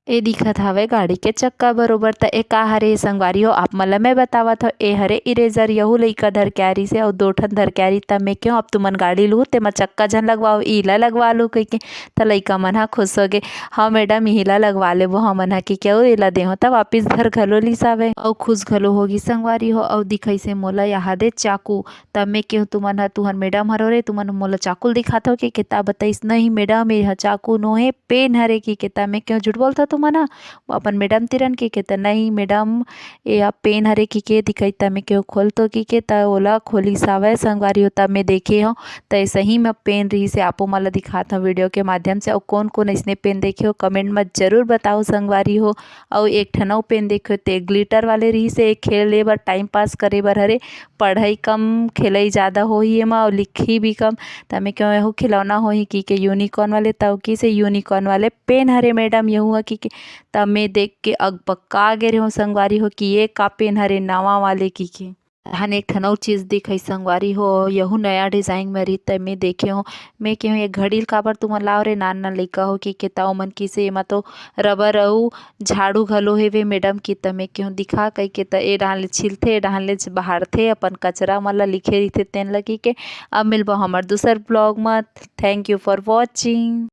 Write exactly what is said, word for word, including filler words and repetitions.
ए दिखत हवे गाड़ी के चक्का बरोबर। त ए का हरे संगवारी हो, आप मन ल मैं बतावत हव, ए हरे eraser। यहू लइका धर के आ रहिसे अउ दो ठन धर के आ रहिस। त मैं केहों, अब तुमन गाड़ी लुहू, तेमा चक्का झन लगवाओ, इला लगवा लू कहिके। त लइका मन ह खुश हो गे, "हाँ मैडम, इही ला लगवा लेबो हमन ह," कहिके अउ एला देहों, त वापिस धर घलो लिस हवे अउ खुश घलो हो गिस संगवारी हो। अउ दिखइसे मोला यहाँ दे चाकू। त मैं केहों, "तुमन ह, तुहर मैडम हरो रे, तुमन मोला चाकू ल दिखाथव," कहिके। त बतइस, "नहीं मैडम, ए ह चाकू नोहे, पेन हरे," कहिके। त मैं केहों, "झूठ बोलथव तुमन ह अपन मैडम तिरन," कहिके। त, "नहीं मैडम, ए ह पेन हरे," कहिके दिखइस। त मैं केहों, "खोल तो," कहिके। त ओला खोलिस हवय संगवारी हो। त मैं देखे हों, त ए सही म पेन रहिसे। आपो मन ल दिखात हव video के माध्यम से। अउ कोन कोन अइसने पेन देखे हो, comment म जरूर बताओ संगवारी हो। अउ एक ठन अउ पेन देखे हो, ते glitter वाले रहिसे, ए खेले बर, time pass करे बर हरे। पढ़ई कम, खेलई जादा होही एमा, अउ लिखही भी कम। त मैं केहों, "एहू खिलौना होही," कहिके, "unicorn वाले।" त ओ कहिसे, "unicorn वाले पेन हरे मैडम यहू ह," कहिके। त मैं देख के अकबका गे रेहों संगवारी हो कि ए का पेन हरे नवा वाले, कहिके। तहन एक ठन अउ चीज दिखइस संगवारी हो, यहू नया design में रहिस, त मैं देखे हों। मैं केहों, "ए घड़ी ल काबर तुमन लाव रे, नान नान लइका हो," कहिके। त ओमन कहिसे, "एमा तो rubber अउ झाड़ू घलो हेवे मैडम," कहिके। त मैं केहों, "दिखा," कहिके। त ए डहान ले छिलथे, ए डहान ले बहारथे अपन कचरा मन ल, लिखे रहिथे तेन ल, कहिके। अब मिलबो हमर दूसर vlog म। Thank you for watching।